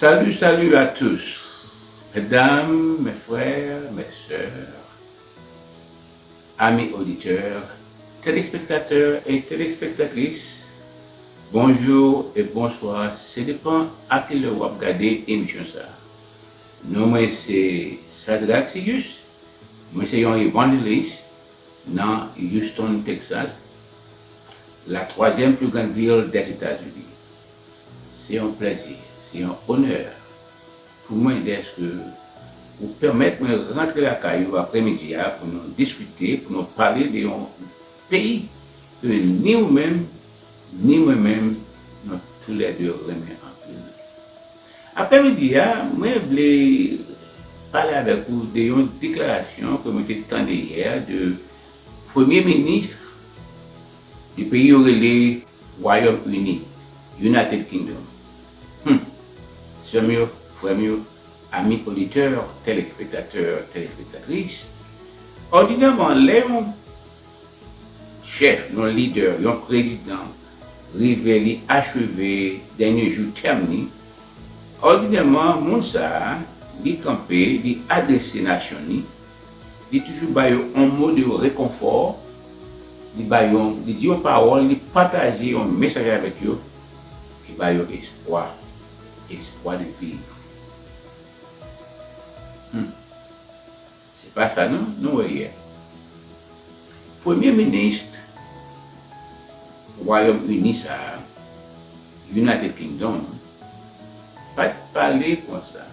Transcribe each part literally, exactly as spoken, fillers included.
Salut, salut à tous, mesdames, mes frères, mes sœurs, amis auditeurs, téléspectateurs et téléspectatrices, bonjou e bonswa, se depan a ki lè w ap gade emisyon sa a. Non mwen se Sadrac Sigus, mwen se yon evanjelis nan Houston, Texas, la troisième plus grande ville des États-Unis. Se yon plèzi, se yon onè pou mwen dèske ou pèmèt mwen rantre lakay ou aprèmidi a pou nou diskite, pou nou pale de yon peyi ke ni ou menm, ni mwen menm, nou toulède renmen anpil. Aprèmidi a, mwen vle pale avèk ou de yon deklarasyon ke mwen te tande yè de premye minis de peyi yo rele Wayòm Ini, United Kingdom. Hmm. Sè m yo, frè m yo, ami oditè, telespektatè, telespektatris, òdinèman, lè yon chèf, yon lidè, yon prezidan rive li acheve dènye jou tèm li, òdinèman, moun sa a, li kanpe, li adrese nasyon li, li toujou ba yo yon mo de rekonfò, li ba yo, li di yon pawòl, li pataje yon mesaj avèk yo ki ba yo espwa, espwa de viv. Hmm. Se pa sa non, nou wè yè. Premye minis Wayòm Ini sa a, United Kingdom, pa t pale konsa.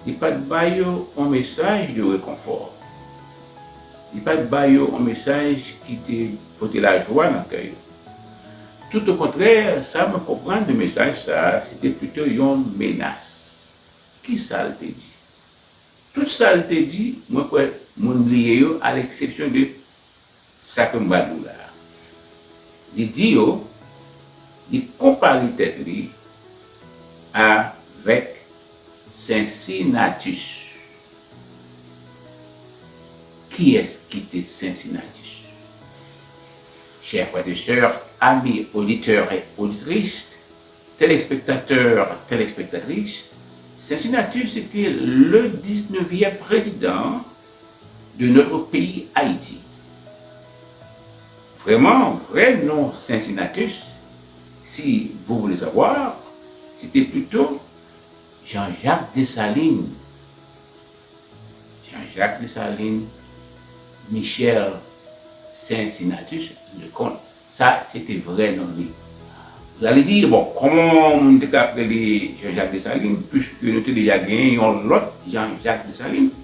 Li pa t ba yo yon mesaj de rekonfò. Li pa t ba yo yon mesaj ki te pote lajwa nan kè yo. Tout okontrè, sa mwen konprann de mesaj sa a, se te pito yon menas. Ki sa l te di? Tout sa l te di, mwen kwè moun bliye yo, à l'exception de sa ke m pral di w la a. Li di yo, li konpare tèt li avèk Cincinnatus. Kiyès ki te Cincinnatus? Chers frères et sœurs, amis auditeurs et auditrices, téléspectateurs, téléspectatrices, Cincinnatus était le dix-neuvième président de notre pays Haïti. Vraiment, vrai nom Cincinnatus, si vous voulez savoir, c'était plutôt Jean-Jacques Dessalines. Jean-Jacques Dessalines, Michel Cincinnatus Leconte. Sa, se te vrè non li. Zali di, bon, kòman moun te ka rele Jean-Jacques Dessalines, puiske nou te deja genyen yon lòt Jean-Jacques Dessalines?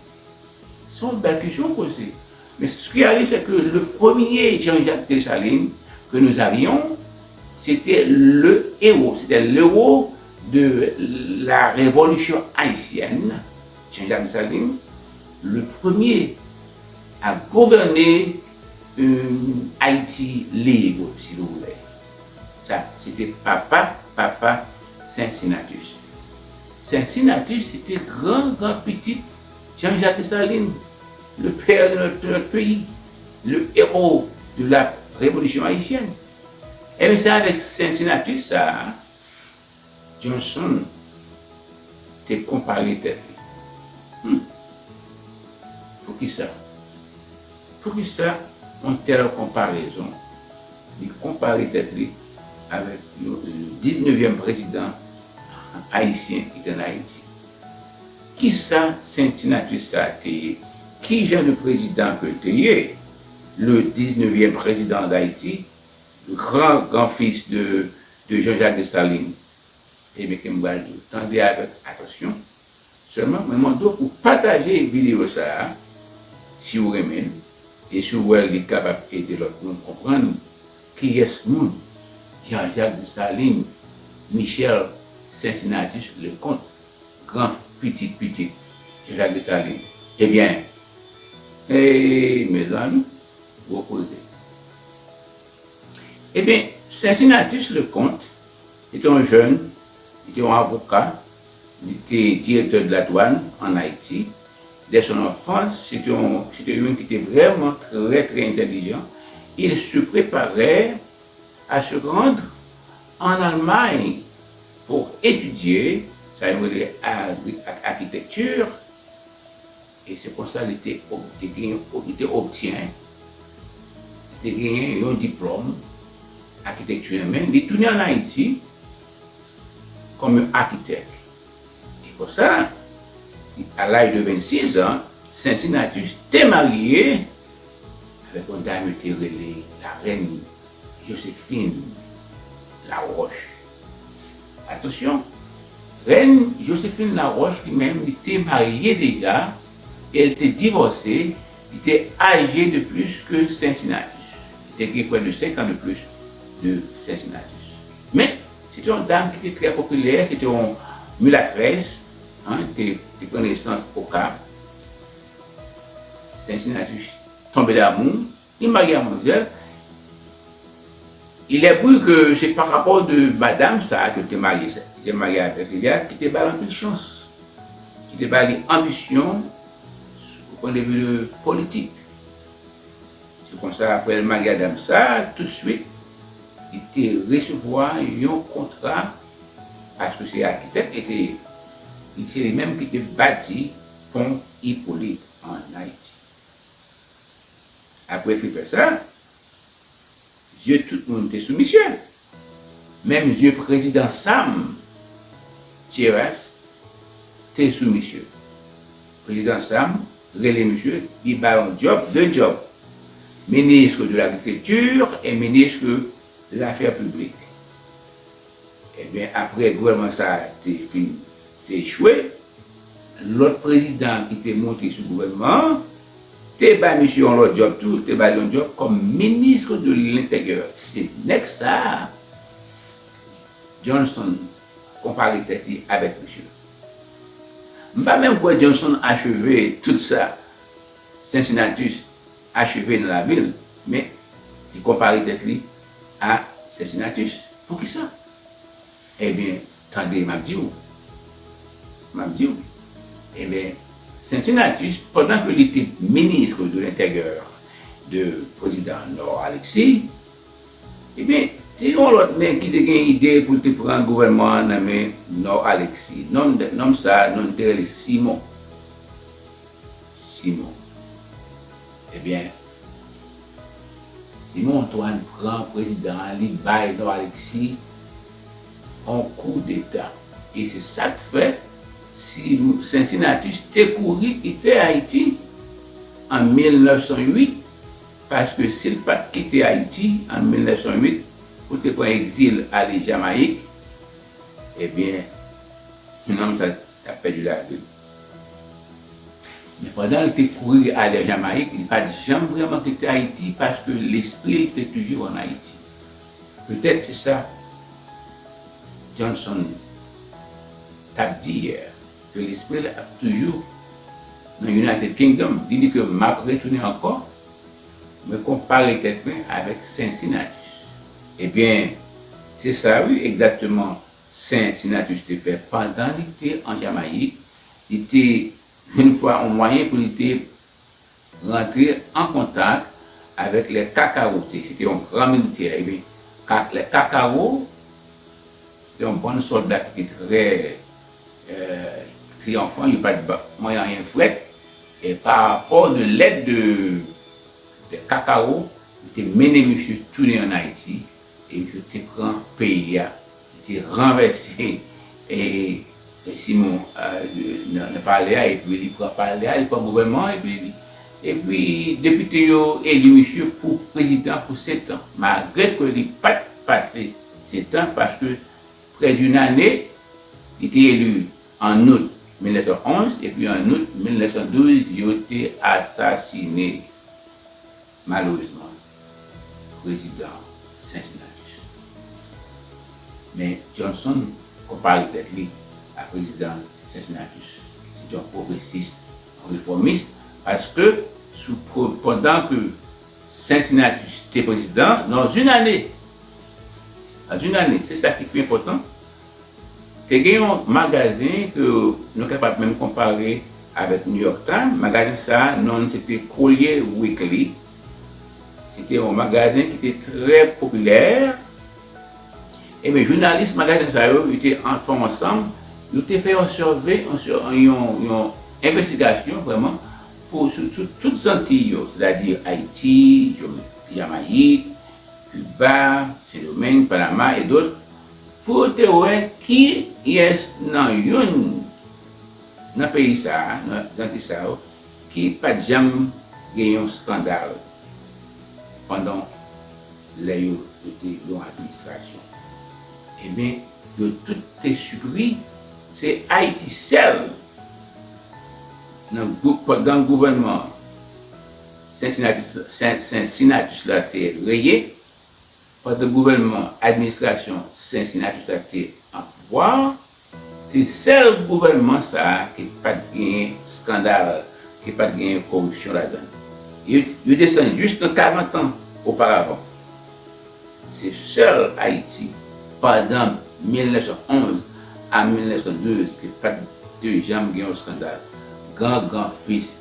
Se yon bèl kesyon w poze. Men ce qui arrive, c'est que le premier Jean-Jacques Dessalines que nous avions, c'était le héros, c'était l'héros de la révolution haïtienne, Jean-Jacques Dessalines, le premier à gouverner euh, Haïti libre, si vous voulez. Sa, se te papa, papa Cincinnatus. Cincinnatus, se te gran, gran pitit Jean-Jacques Dessalines, le père de notre, de notre pays, le héros de la révolution haïtienne. Ebyen, se avèk Cincinnatus sa a, Johnson te konpare tèt li. Hmm. Poukisa? Poukisa yon tèl konparezon? Li konpare tèt li avèk yon, le dix-neuvième président ayisyen ki te ann Ayiti. Kisa Cincinnatus sa a te ye? Ki jan de prezidan ke l te ye? Le dix-neuvième président d'Haïti, le grand grand-fils de, de Jean-Jacques Dessalines. Ebyen, ke m pral di w, tande avèk atansyon. Sèlman, mwen mande w pou pataje videyo sa a, si w renmen l, e si w wè li kapab ede lòt moun konprann kiyès moun Jean-Jacques Dessalines, Michel Cincinnatus Leconte, gran pitit pitit Jean-Jacques Dessalines. Ebyen, e, mezanmi, gwo koze. Ebyen, Cincinnatus Leconte, se te yon jèn, li te yon avoka, li te direktè de la douane en Haïti. Dès son enfance, se te yon, se te youn ki te vrèman trè, trè entèlijan. Il se préparait à se rendre en Allemagne pou etidye sa yo rele agri ak akitekti. E se konsa li te ob- te genyen li te obtyen li te genyen yon diplòm akitekti, men li tounen ann Ayiti kòm yon akitèk. E konsa, a laj de vennsis an, Sensilatus te marye avèk yon dam yo te rele la rèn Joséphine Laroche. Atansyon, rèn Joséphine Laroche li menm li te marye deja e l te divòse, li te aje de plis ke Sensilatus. Li te gen prè de senk an de plis de Sensilatus. Men, se te yon dam ki te trè popilè, se te yon milatrès, hein, te, te pran nesans Okap. Sensilatus tonbe damou, li marye a manzè. Il est vrai que c'est par rapport de madame sa ke te marye, ki te marye avèk li a, ki te ba l anpil chans, ki te ba li anbisyon, sou pwen de vi de politik. Se konsa, apre l marye a dam sa, toutswit, li te resevwa yon kontra, paske se akitèk li te ye. Li se li menm ki te bati pon Ipolit ann Ayiti. Apre l fin fè sa, zye tout moun te sou misye. Menm zye prezidan Sam Thieras te sou misye. Prezidan Sam rele misye, li ba l yon djòb, de djòb. Ministre de l'Agriculture et ministre de l'Affaires publiques. Ebyen, apre gouvènman sa a te fin, te echwe, lòt prezidan ki te monte sou gouvènman an te bay misye yon lòt djòb tou, te bay yon djòb kòm ministre de l'Intérieur. Se nèg sa a, Johnson konpare tèt li avèk misye. M pa menm kwè Johnson acheve tout sa Sensilatus acheve nan lavi l, men li konpare tèt li a Sensilatus. Poukisa? Ebyen, tande, m ap di w. M ap di w. Ebyen, Sensilatus, pandan ke li te ministre de l'Intérieur de prezidan Nord Alexis, ebyen, te gen yon lòt nèg ki te gen ide pou l te pran gouvènman an nan men Nord Alexis. Nonm, nonm sa a, nonm te rele Simon. Simon. Ebyen, Simon Antoine pran prezidan an, li bay Nord Alexis yon koudeta. E se sa k fè si Sensilatus te kouri kite Ayiti an mil nèf san uit, paske si l pa t kite Ayiti an mil nèf san uit pou te pran egzil ale Jamayik, ebyen, nonm sa t ap pèdi lavi l. Men pandan l te kouri ale Jamayik, li pa t janm vrèman kite Ayiti paske lespri l te toujou ann Ayiti. Petèt se sa Johnson t ap di yè, ke lespri l ap toujou nan United Kingdom. Li di ke m ap retounen ankò, mwen konpare tèt mwen avèk Sensilatus. Ebyen, se sa wi, egzakteman, Sensilatus te fè pandan li te an Jamayik. Li te jwenn fwa yon mwayen pou li te rantre an kontak avèk lè Kakaro te, se te yon gran militè, ebyen, Ka- lè Kakaro, se te yon bann sòlda ki te trè, euh, triyanfan, yo pa t ba- manyen anyen frèt, e pa rapò de lèd de, de Kakaro, yo te mennen misye tounen ann Ayiti, e misye te pran peyi a, li te ranvèse, e, e Simon, a, nan, nan palè a, epi li pran palè a, li pran gouvènman an, epi, epi depite yo eli misye pou prezidan pou sèt an, malgre ke li pa t pase sèt an, paske prè d'une année, li te eli an out mil nèf san onz, epi an out mil nèf san douz, yo te asasine, malerezman, prezidan Sensilatus. Men Johnson konpare tèt li a prezidan Sensilatus. Se te yon pwogresis, yon refòmis, paske sou, pandan ke Sensilatus te prezidan, dans une année, dans une année, se sa ki pi enpòtan, te gen yon magazen ke nou kapab menm konpare avèk New York Times. Magazen sa a, non l se te Collier's Weekly. Se te yon magazen ki te trè popilè. Ebyen, jounalis magazen sa yo, yo te an, fè ansanm, yo te fè yon sève, yon, yon, yon envestigasyon vrèman pou sou, sou tout Zantiy yo, sètadi Ayiti, Jamayik, Kiba, Sendomeng, Panama e dòt, pou yo te wè kiyès nan youn nan peyi sa a, nan Zantiy sa yo, ki pa t janm gen yon eskandal pandan lè yo, yo te yon administrasyon. Ebyen, yo tout te sipri, se Ayiti sèl nan gwoup pandan gouvènman Cincinnatus, Cin- Cincinnatus la te reye, pandan gouvènman administrasyon Cincinnatus la te an pouvwa, se sèl gouvènman sa a ki pa t genyen eskandal, ki pa t genyen koripsyon ladan l. Yo, yo desann jis nan karant an oparavan. Se sèl Ayiti, pandan mil nèf san onz a mil nèf san douz, ki pa t te janm gen yon eskandal. Gran gran fis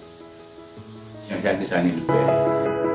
Jean-Jacques Dessalines Louper.